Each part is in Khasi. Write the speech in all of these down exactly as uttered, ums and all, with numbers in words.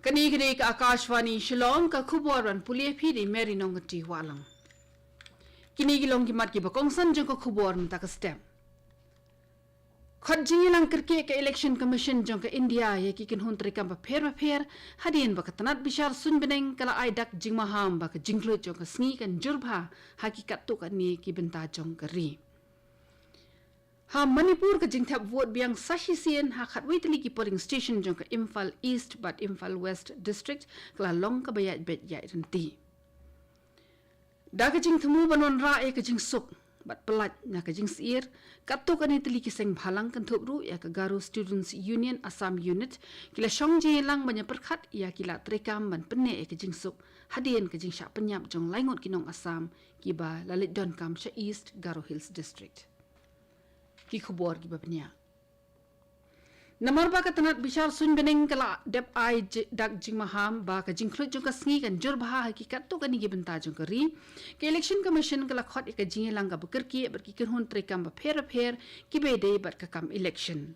Kane ka dei ka Akashvani Shillong, ka khubor ban pule phi da i Mary Nongkynrih Wahlang. Kine ki long ki mat kiba kongsan jong ka khubor mynta ka step. Khot jingïalang kyrkieh ka Election Commission jong ka India ïa ki kynhun treikam bapher bapher, hadien ba ka tnat bishar suiñbneng ka la ai dak jingmaham ba ka jingkhluit jong ka sngi kan jur bha ha ki katto katne ki bynta jong ka ri. Ha Manipur, ka jingthep vote biang sa shisien ha khatwei tylli ki polling station jong ka Imphal East bad Imphal West District ka la long kaba ïaid beit ïaid ryntih. Da ka jingthmu ban wanrah ïa ka jingsuk bad pyllait na ka jingsyier, katto katne tylli ki seng bhalang kynthup ruh ïa ka Garo Students Union Assam Unit, ki la shong jingïalang ban ïa pyrkhat ïa ki lad treikam ban pynneh ïa ka jingsuk hadien ka jingshah pynïap jong lai ngut ki nong Assam kiba la leit donkam sha East Garo Hills District. Ki khubor kiba bniah. Namar ba ka tnat bishar suiñbneng ka la dep ai j-, dak jingmaham ba ka jingkhluit jong ka sngi kan jur bha ha ki katto katne ki bynta jong ka ri, ka Election Commission ka la khot ïa ka jingïalang kaba kyrkieh bad ki kynhun treikam bapher bapher kiba ïadei bad ka kam election.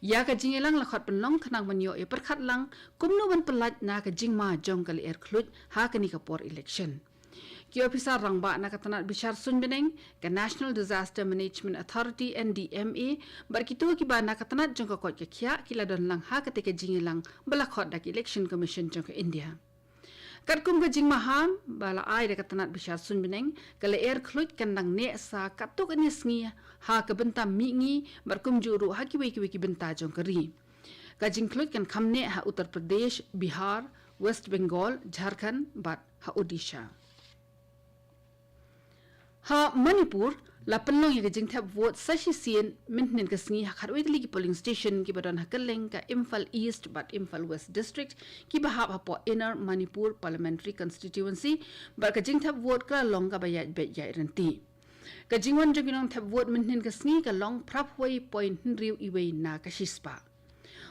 Ïa ka jingïalang la khot pynlong khnang ban ïoh ïa pyrkhat lang kumno ban pyllait na ka jingma jong ka lyer khluit ha kane ka por election. Ki ophisar rangbah na ka tnat bishar suiñbneng, ka National Disaster Management Authority, N D M A, bad kito kiba na ka tnat jong ka koit ka khiah ki la don lang ha kata ka jingïalang ba la khot da ka Election Commission jong ka India. Katkum ka jingmaham ba la ai da ka tnat bishar suiñbneng, ka lyer khluit kan dang neh sa katto katne sngi ha ka bynta mihngi bad kumjuh ruh ha kiwei kiwei ki bynta jong ka ri. Ka jingkhluit kan kham neh ha Uttar Pradesh, Bihar, West Bengal, Jharkhand bad ha Odisha. Ha Manipur, la pynlong ïa ka jingthep vote sa shisien mynhynnin ka sngi ha khatwei tylli ki polling station kiba don ha kylleng ka Imphal East bad Imphal West District kiba hap hapoh Inner Manipur Parliamentary Constituency, bad ka jingthep vote ka la long kaba ïaid beit ïaid ryntih. Ka jingwan jong ki nongthep vote mynhynnin ka sngi ka long phraphew point hynriew iwei na ka shispah.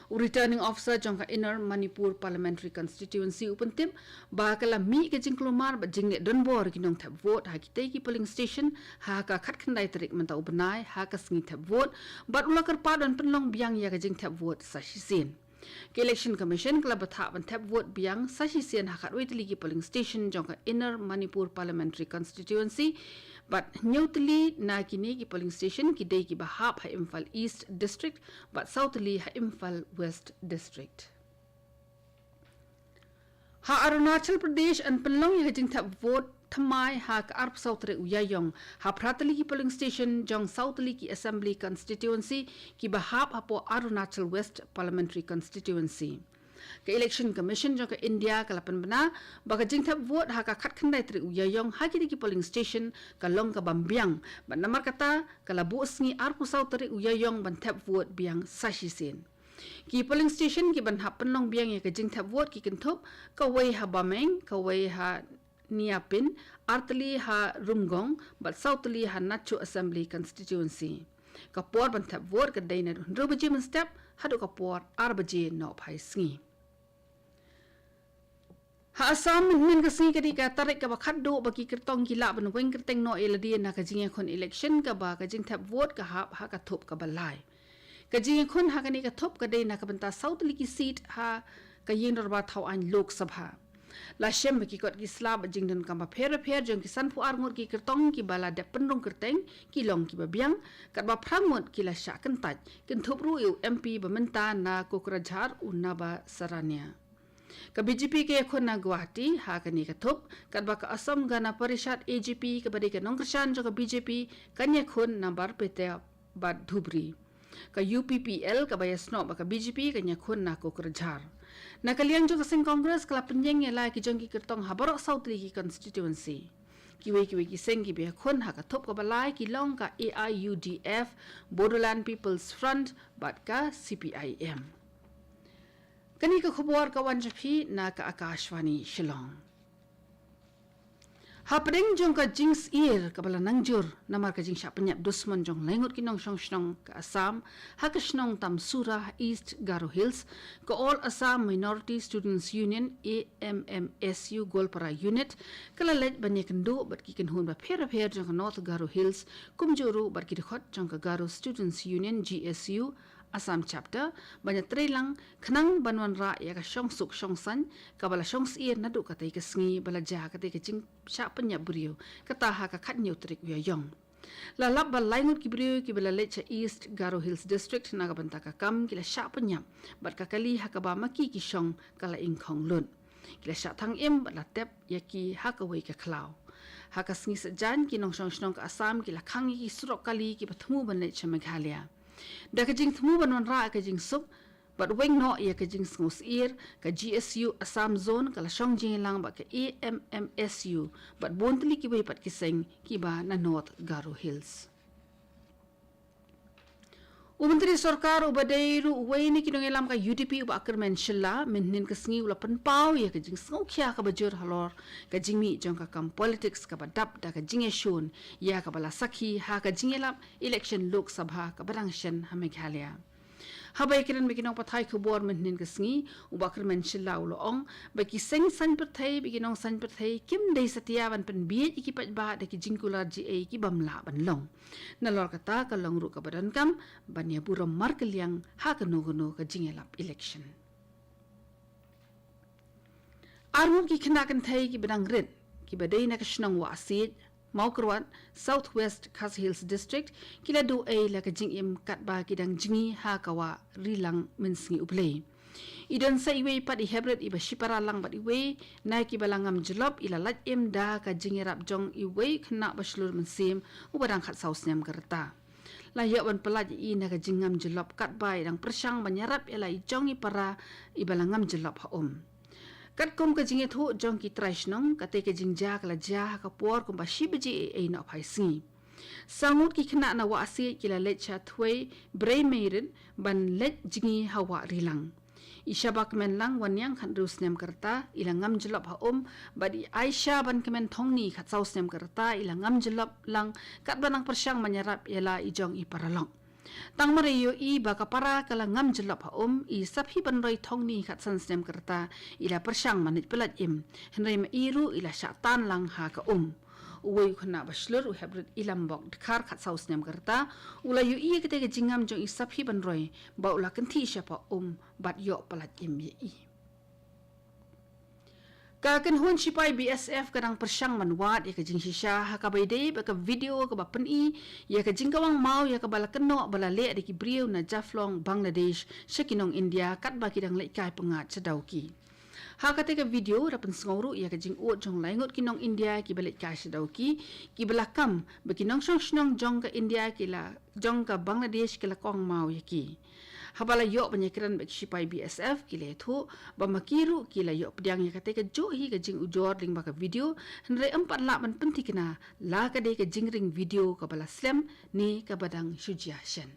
U Returning Officer jong ka Inner Manipur Parliamentary Constituency u pyntip ba ka la mih ka jingkulmar bad jingleh donbor ki nongthep vote ha kitei ki polling station ha ka khatkhyndai tarik mynta u bnai ha ka sngi thep vote, bad u la kyrpad ban pynlong biang ïa ka jingthep vote sa shisien. Ka Election Commission ka la bthah ban thep vote biang sa shisien ha khatwei tylli ki polling station jong ka Inner Manipur Parliamentary Constituency, bad hynñiew tylli na kine ki polling station ki dei kiba hap ha Imphal East District bad saw tylli ha Imphal West District. Ha Arunachal Pradesh, yn pynlong ïa ka jingthep vote thymmai ha ka arphew saw tarik u Ïaïong ha phra tylli ki polling station jong saw tylli ki assembly constituency kiba hap hapoh Arunachal West Parliamentary Constituency. Ka Election Commission jong ka India ka la pynbna ba ka jingthep vote ha ka khatkhyndai tarik u Ïaïong ha kitei ki polling station ka long kaba ym biang, bad namar kata ka la buh sngi arphew saw tarik u Ïaïong ban thep vote biang sa shisien. Ki polling station kiban hap pynlong biang ïa ka jingthep vote ki kynthup kawei ha Bameng, kawei ha Neeapin, artylli ha Rumgong bad saw tylli ha Nacho Assembly Constituency. Ka por ban thep vote ka dei naduh hynriew baje mynstep haduh ka por ar baje nohphai sngi. Ha Assam mynhynnin ka sngi ka dei ka tarik kaba khatduh ba ki kyrtong ki lah ban weng kyrteng noh ïa lade na ka jingïakhun election kaba ka jingthep vote ka hap ha ka thup kaba lai. Ka jingïakhun ha kane ka thup ka dei na ka bynta saw tylli ki seat ha ka ïing dorbar thaw aiñ Lok Sabha. La shem ba ki kot ki sla bad jingdonkam bapher bapher jong ki sanphew ar ngut ki kyrtong kiba la dep pynrung kyrteng ki long kiba biang, katba phra ngut ki la shah kyntait, kynthup ruh ïa u M P ba mynta na Kokrajhar u Naba Sarania. Ka B J P ka ïakhun na Guwahati ha kane ka thup, katba ka Assam Gana Parishad, A G P, kaba dei ka nongkyrshan jong ka B J P, kan ïakhun na Barpeta bad Dhubri. Ka U P P L kaba ïasnoh bad ka B J P kan ïakhun na Kokrajhar. Na ka liang jong ka seng Congress ka la pynïeng ïa la ki jong ki kyrtong ha baroh saw tylli ki constituency. Kiwei kiwei ki seng kiba ïakhun ha ka thup kaba lai ki long ka A I U D F, Bodoland People's Front bad ka C P I M. Kane ka khubor ka wan sha phi na ka Akashvani Shillong. Hapdeng jong ka jingsyier kaba la nang jur namar ka jingshah pynïap dusmon jong lai ngut ki nongshong shnong ka Assam ha ka shnong Tamsura, East Garo Hills, ka All Assam Minority Students Union, A M M S U Goalpara Unit, ka la leit ban ïakynduh bad ki kynhun bapher bapher jong ka North Garo Hills, kumjuh ruh bad ki dkhot jong ka Garo Students Union, G S U, Assam Chapter, ban ïatreilang khnang ban wanrah ïa ka shongsuk shongsaiñ kaba la shong syier naduh katei ka sngi ba la jia katei ka jingshah pynïap briew, kata ha ka khathynñiew tarik u Ïaïong. La lap ba lai ngut ki briew kiba la leit sha East Garo Hills District na ka bynta ka kam ki la shah pynïap, bad ka kali ha kaba ma ki ki shong ka la ingkhong lut. Ki la shah thang im bad la tep ïa ki ha kawei ka khlaw. Ha ka sngi Saitjaiñ, ki nongshong shnong ka Assam ki la khang ïa ki surok kali kiba thmu ban leit sha Meghalaya. Da ka jingthmu ban wanrah ka jingsuk bad weng noh ïa ka jingsngew syier, ka G S U Assam Zone ka la shong jingïalang bad ka A M M S U bad bun tylli kiwei pat ki seng kiba na North Garo Hills. U Myntri Sorkar uba dei ruh uwei na ki nongïalam ka U D P, u Bah Kyrmen Shylla, mynhynnin ka sngi u la pynpaw ïa ka jingsngewkhia kaba jur halor ka jingmih jong ka kam politics kaba dap da ka jingïashun ïa kaba la sakhi ha ka jingïalap election Lok Sabha kaba dang shen ha Meghalaya. Haba ïakren bad ki nongpathai khubor mynhynnin ka sngi, u Bah Kyrmen Shylla u la ong ba ki seng saiñ pyrthei bad ki nongsaiñ pyrthei kim dei satia ban pynbiej ïa ki paidbah da ki jingkular jingïeit kiba ym lah ban long. Nalor kata, ka long ruh kaba donkam ban ïaburom markylliang ha kano kano ka jingïalap election. Arngut ki khynnah kynthei kiba dang rit, kiba dei na ka shnong Wahsiej, Mawkyrwat, South West Khasi Hills District, ki la duh ei la ka jingim katba ki dang jngi ha ka wah Rilang mynsngi U Blei. I don sa iwei pat i heprit iba shipara lang bad iwei na kiba la ngam jyllop i la lait im da ka jingïarap jong iwei khynnah bashlur mynsiem uba dang khatsaw snem ka rta. La ïoh ban pyllait ïa i na ka jingngam jyllop katba i dang pyrshang ban ïarap ïa la i jong i para iba la ngam jyllop ha um. Katkum ka jingïathuh jong ki trai shnong, katei ka jingjia ka la jia ha ka por kumba shi baje ei ei nohphai sngi. Saw ngut ki khynnah na Wahsiej ki la leit sha Thwei Breimeirit ban leit jngi ha wah Rilang. I Shabakmen Langwanniang, khathynriew snem ka rta, i la ngam jyllop ha um, bad i Aisha Bankmen Thongni, khatsaw snem ka rta, i la ngam jyllop lang katba nang pyrshang ban ïarap ïa la i jong i paralok. Tang mar ïohi ba ka para ka la ngam jyllop ha um, i Saphibanroi Thongni, khatsan snem ka rta, i la pyrshang ban leit pyllait im, hynrei ma i ruh i la shah tan lang ha ka um. Uwei u khynnah bashlur, u heprit Ilambok Dkhar, khatsaw snem ka rta, u la ïohi ïa katei ka jingngam jong i Saphibanroi bad u la kynthih shapoh um bad ïoh pyllait im ïa i. Ka kynhun shipai B S F ka dang pyrshang ban wad ïa ka jingshisha ha kaba ïadei bad ka video kaba pyni ïa ka jingkawang maw ïa kaba la kynnoh ba la leh da ki briew na Jaflong, Bangladesh, sha ki nong India katba ki dang leit kai pyngngad sha Dawki. Ha katei ka video la pynsngew ruh ïa ka jingud jong lai ngut ki nong India kiba leit kai sha Dawki, kiba la kam ba ki nongshong shnong jong ka India ki la, jong ka Bangladesh ki la kawang maw ïa ki. Haba la ïoh ban ïakren bad ki shipai B S F, ki la ïathuh ba ma ki ruh ki la ïoh pdiang ïa katei kajuh hi ka jingujor lyngba ka video, hynrei ym pat lah ban pynthikna la ka dei ka jingring video kaba la slem ne kaba dang shu jia shen.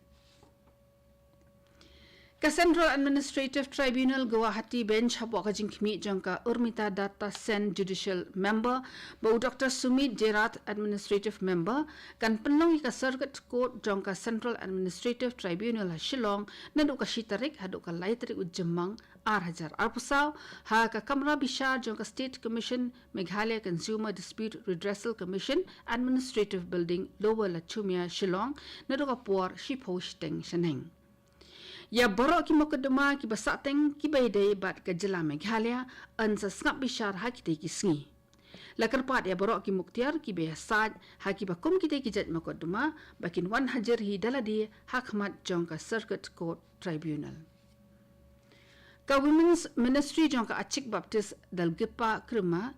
Ka Central Administrative Tribunal Guwahati Bench hapoh ka jingkhmih jong ka Urmita Datta Sen, Judicial Member, bad u Doctor Sumit Jerath, Administrative Member, kan pynlong ïa ka Circuit Court jong ka Central Administrative Tribunal ha Shillong naduh ka shi tarik haduh ka lai tarik u Jymmang ar hajar arphew saw, ha ka kamra bishar jong ka State Commission, Meghalaya Consumer Dispute Redressal Commission, Administrative Building, Lower Lachumia, Shillong, naduh ka por shiphew shiteng shaneng. Ïa baroh ki mukotduma kiba sahteng kiba ïadei bad ka jylla Meghalaya, yn sa sngap bishar ha kitei ki sngi. La kyrpad ïa baroh ki muktiar kiba ïasaid ha kiba kum kitei ki jait mukotduma ba kin wan hajir hi da lade ha khmat jong ka Circuit Court Tribunal. Ka Women's Ministry jong ka Achik Baptist Dalgipa Krima,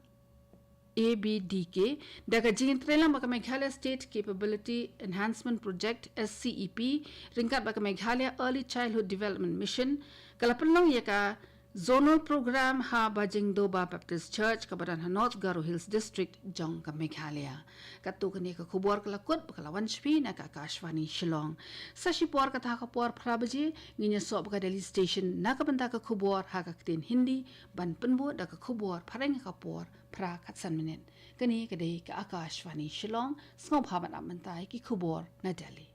A B D K, da ka jingïatreilang bad ka Meghalaya State Capability Enhancement Project, S C E P, ryngkat bad ka Meghalaya Early Childhood Development Mission, ka la pynlong ïa ka Zonal Program ha Bajingdoba Baptist Church kaba don ha North Garo Hills District jong ka Meghalaya. Katto katne ka khubor ka la kut bad ka la wan sha phi na ka Akashvani Shillong. Sa shipor kata ha ka por phra baje, ngin ïasoh bad ka Delhi Station na ka bynta ka khubor ha ka ktien Hindi, ban pynbud da ka khubor phareng ha ka por phra khatsan minit. Kane ka dei ka Akashvani Shillong, sngewbha ban ap mynta ïa ki khubor na Delhi.